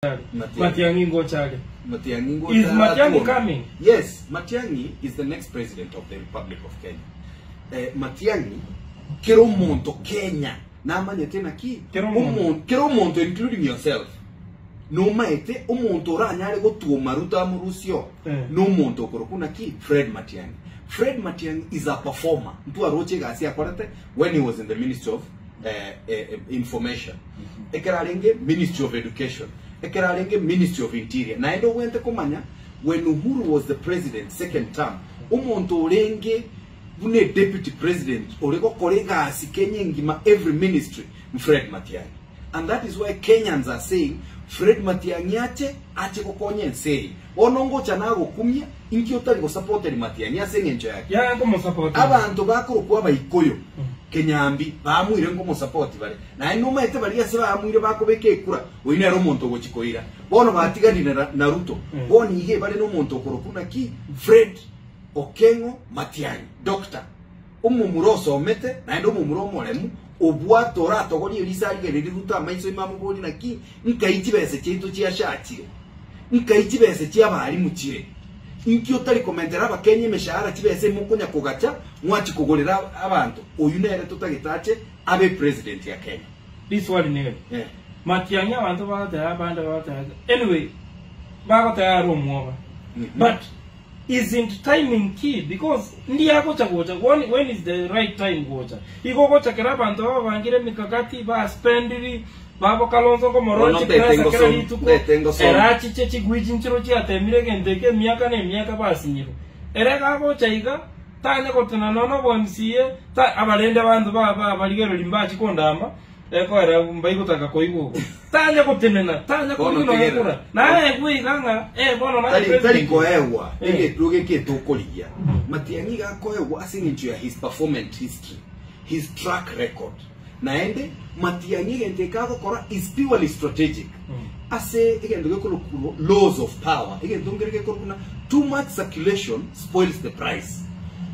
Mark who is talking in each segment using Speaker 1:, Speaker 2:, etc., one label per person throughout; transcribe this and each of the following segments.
Speaker 1: Matiang'i ngocha are.
Speaker 2: Matiang'i ngocha
Speaker 1: Is Matiang'i
Speaker 2: atuome.
Speaker 1: coming?
Speaker 2: Yes, Matiang'i is the next president of the Republic of Kenya. Eh, Matiang'i kera omonto Kenya namanyete naki
Speaker 1: Kera omonto.
Speaker 2: Omo- kera omonto including yourself nomaete omonto oranyare gotuoma Ruto amorusio
Speaker 1: Eh.
Speaker 2: nomonto okorokwa naki Fred Matiang'i. Fred Matiang'i is a performer. Ntwaroche egasi akorete when he was in the ministry of eh, eh, information ekero arenge ministry of education ekero arenge ministry of interior naende ogwente komanya when Uhuru was the president second term omonto orenge buna deputy president ore gokora egasi Kenya engima every ministry Fred Matiang'i and that is why Kenyans are saying Fred Matiang'i ache ache gokonya ense eye bono ngocha nagokumia inki otari gosapoteri Matiang'i ase eng'encho yake
Speaker 1: Yaya nkomosapotera.
Speaker 2: Abanto bakorokwa Abaikoyo kenyambi baamuire nkomosapoti bare, naende nomaete baria ase baamuire bakobeka ekura, oyio nere omonto ogochia koira. Bono batiganire na Ruto. Bono iga ebare nomonto okorokwa naki? Fred Okengo Matiang'i, Doctor, omomura osomete naende omomura omoremu, obwate oratogorie eriso arigererie Ruto amaiso ime amoborie naki nkai chibesa chiaito chiashachire, nkai chibesa chi'abalimu chire. Inki otari komentera Abakenya emeshahara chibesa emokonya kogacha mwachi kogorera abanto? Oyio nere totagete ache abe president ya Kenya.
Speaker 1: Riswali neri,
Speaker 2: Eh.
Speaker 1: Matiang'i abanto bagoteba abande bagoteba anyway bagoteba are omwoba but isn't timing key because ndiagocha gocha when, when is the right time gocha igo ogocha kera abanto babangire emikakati baspendiri Babo Kalonzo nkomorora
Speaker 2: Bono
Speaker 1: chipresa
Speaker 2: ndete
Speaker 1: kera
Speaker 2: ngosom-
Speaker 1: rituko,
Speaker 2: ndete ngosom.
Speaker 1: ere achiche chigwichi nchiro chiatemire egento eke emiaka na emiaka basinyirwe. Ere gagocha iga, tanya gotenena nonya nobo MCA, ta abarende abanto ba ba barigereri mbachi kondama, ekoera mbaigotaka koigwa obo. Tanya gotenena, tanya
Speaker 2: Bono
Speaker 1: korigia nonya
Speaker 2: tegerera.
Speaker 1: kura. Naye iga ng'a eh bono naye
Speaker 2: Tari, tari
Speaker 1: president.
Speaker 2: koegwa
Speaker 1: Eh.
Speaker 2: egeturo geke tokorigia Matiang'i iga akoegwa ase eng'encho ya his performance history his track record Naende matiang'i egento eke agokora is purely strategic ase egento gekorokwa laws of power, egento nkere gekorokwa buna too much circulation spoils the prize.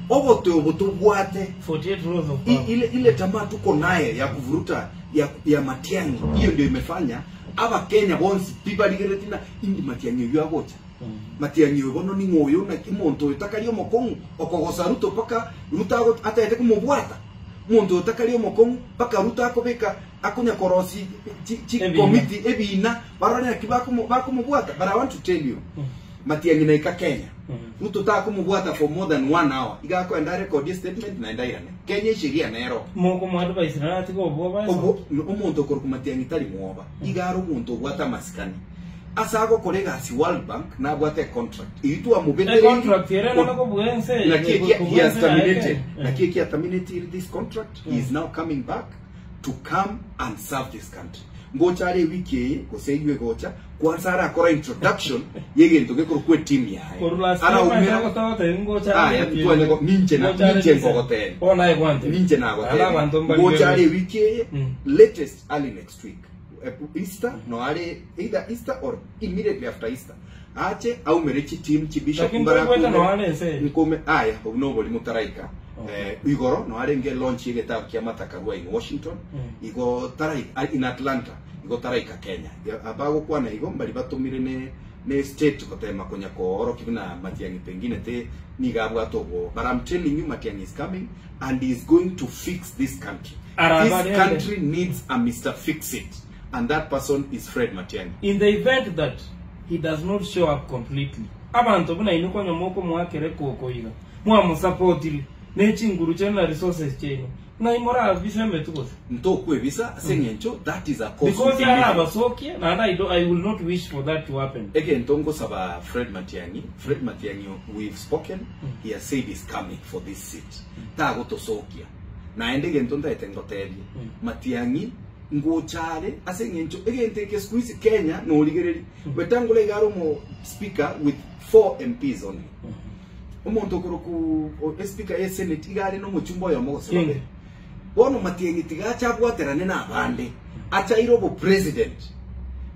Speaker 2: Obote obo tobwate
Speaker 1: 48 laws of
Speaker 2: i-
Speaker 1: power.
Speaker 2: ile, ile tamaa tuko naye ya kuvuruta ya, ya Matiang'i hiyo ndio imefanya abakenya bonsi pi barigeretie na indi Matiang'i oyio agocha Matiang'i oyo bono ning'o oyo naki omonto oyo takari omokong'u okogosa Ruto mpaka Ruto ago- atagete komobwata Omonto oyo takari omokong'u mpaka Ruto akobeka akonya korosi chi, chi
Speaker 1: Ebiina.
Speaker 2: committee ebiina barore naki bakomo- bakomobwata but I want to tell you Matiang'i naika Kenya Ruto takomobwata for more than one hour iga akoenda arekodie statement naende airane Kenya esheria nero
Speaker 1: Mokomoadvise nare atige obwoba ase.
Speaker 2: Obo omonto okorokwa Matiang'i tari mwoba iga are omonto obwate amasikani ase agokora egasi World Bank nabwate econtract eyio twamobetereirie
Speaker 1: Econtract ere nene kobua ense eye,
Speaker 2: Naki ekia
Speaker 1: kobua
Speaker 2: he has
Speaker 1: ense yaye
Speaker 2: terminated
Speaker 1: Kenya.
Speaker 2: naki ekia terminated this contract he is now coming back to come and serve this country ngocha are ewiki eye gose eyio egocha kwanza arakora introduction yegento gekorokwa eteam yaye
Speaker 1: Korwa last time
Speaker 2: araumera
Speaker 1: acha goteba ngocha
Speaker 2: Aya,
Speaker 1: are
Speaker 2: ntwanye go- ninche na-
Speaker 1: ngocha are
Speaker 2: ninche
Speaker 1: December.
Speaker 2: ngogotebia.
Speaker 1: Bono naye gwantebia.
Speaker 2: ninche
Speaker 1: Naende
Speaker 2: nagotebia
Speaker 1: abanto mbari
Speaker 2: ngocha are
Speaker 1: bebe.
Speaker 2: ewiki eye
Speaker 1: Mm.
Speaker 2: latest early next week Eh, Easter no are either Easter or immediately after Easter ache aumere chiteam chibishop
Speaker 1: Lakini
Speaker 2: mbara
Speaker 1: toigwete
Speaker 2: akumere-
Speaker 1: no are ense eye.
Speaker 2: nkome aya obu nobori motaraika
Speaker 1: Okay.
Speaker 2: eh, igoro no arenge launch y'egetabu kia Matakarua in Washington
Speaker 1: Mm.
Speaker 2: igo taraika in Atlanta igo taraika Kenya Ya- abagokwana igo mbari batomire ne ne state gotema konya koorokia buna Matiang'i pengine te nigo abwate obwoba but I'm telling you Matiang'i is coming and he is going to fix this country
Speaker 1: Araba
Speaker 2: this
Speaker 1: rende.
Speaker 2: country needs a Mr. Fix It and that person is Fred Matiang'i
Speaker 1: In the event that he does not show up completely, abanto buna inwe konya mokomoakera ekoko iga, mwamosapotire ne chinguru chiaino na resources chiaino, ng'ai morabise emetwe gose?
Speaker 2: Ntokwebisa ase eng'encho that is a cause
Speaker 1: Because
Speaker 2: we believe in.
Speaker 1: arabasokie, naende I, do, I will not wish for that to happen.
Speaker 2: Egento ngosaba Fred Matiang'i, Fred Matiang'i we've spoken, he has said he's coming for this seat. Tagotosokia. Naende egento ntaete ngotebie, Matiang'i ngocha are ase eng'encho egento eke siku hizi Kenya norigereria. Wetangula iga are omo speaker with 4 MPs only. Omonto okoroku espeaker ye senate iga are nomochumba oyomo gose
Speaker 1: King.
Speaker 2: babere. Bono Matiang'i tiga ache abwaterane nabande, achaire obopresident,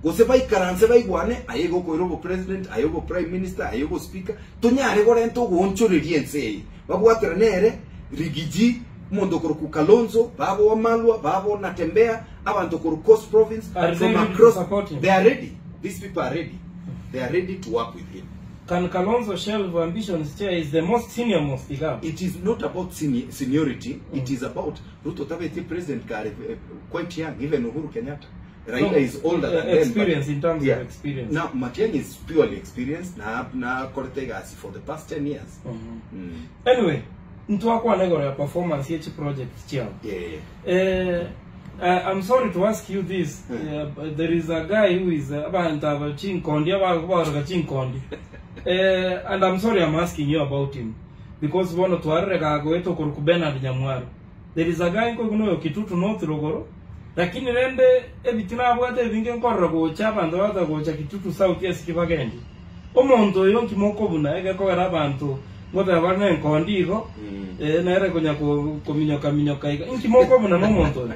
Speaker 2: gose baikaranse baigwane, aye iga okoira obopresident, aye obo prime minister, aye obo speaker, tonyare korenta ogoonchoreria ense eye. Babwaterane ere, Rigiji, omonto okorokwa Kalonzo, babo Wamalwa, babo Natembeya, abanto korwa Coast Province,
Speaker 1: Are they
Speaker 2: from
Speaker 1: ready to
Speaker 2: across,
Speaker 1: support him?
Speaker 2: they are ready. These people are ready. They are ready to work with him.
Speaker 1: Can Kalonzo shelve ambitions chair is the most senior most iga?
Speaker 2: It is not about seni seniority, it is about Ruto tabeti president kare eh, quite young, even Uhuru Kenyatta. Raila
Speaker 1: No,
Speaker 2: is older
Speaker 1: eh,
Speaker 2: than them. but-
Speaker 1: experience, in terms of experience.
Speaker 2: Now, Matiang'i is purely experienced na na korete egasi for the past 10 years. Mm.
Speaker 1: Anyway, ntwakwana igoro ya performance ye chiproject chiabo.
Speaker 2: Yeah, yeah.
Speaker 1: Eh, uh, I'm sorry to ask you this. Uh, but there is a guy who is uh, abantu aba chinkondi abaroka chinkondi. Eh, and I'm sorry I'm asking you about him because bono twarire gagoetwo koruku Bernard Nyamwaro. There is a guy nkoigwa Kitutu North rogoro lakini rende ebitina abwate ebinge nkorora gocha abanto bagocha gocha Kitutu South ase kibagendi. Omonto oyo nkimokobuna egekogera abanto ngoteba bare na enkondi igo
Speaker 2: Mm.
Speaker 1: eh, nere konya ko- kominyoka minyoka iga nkimokobuna na omonto oyo.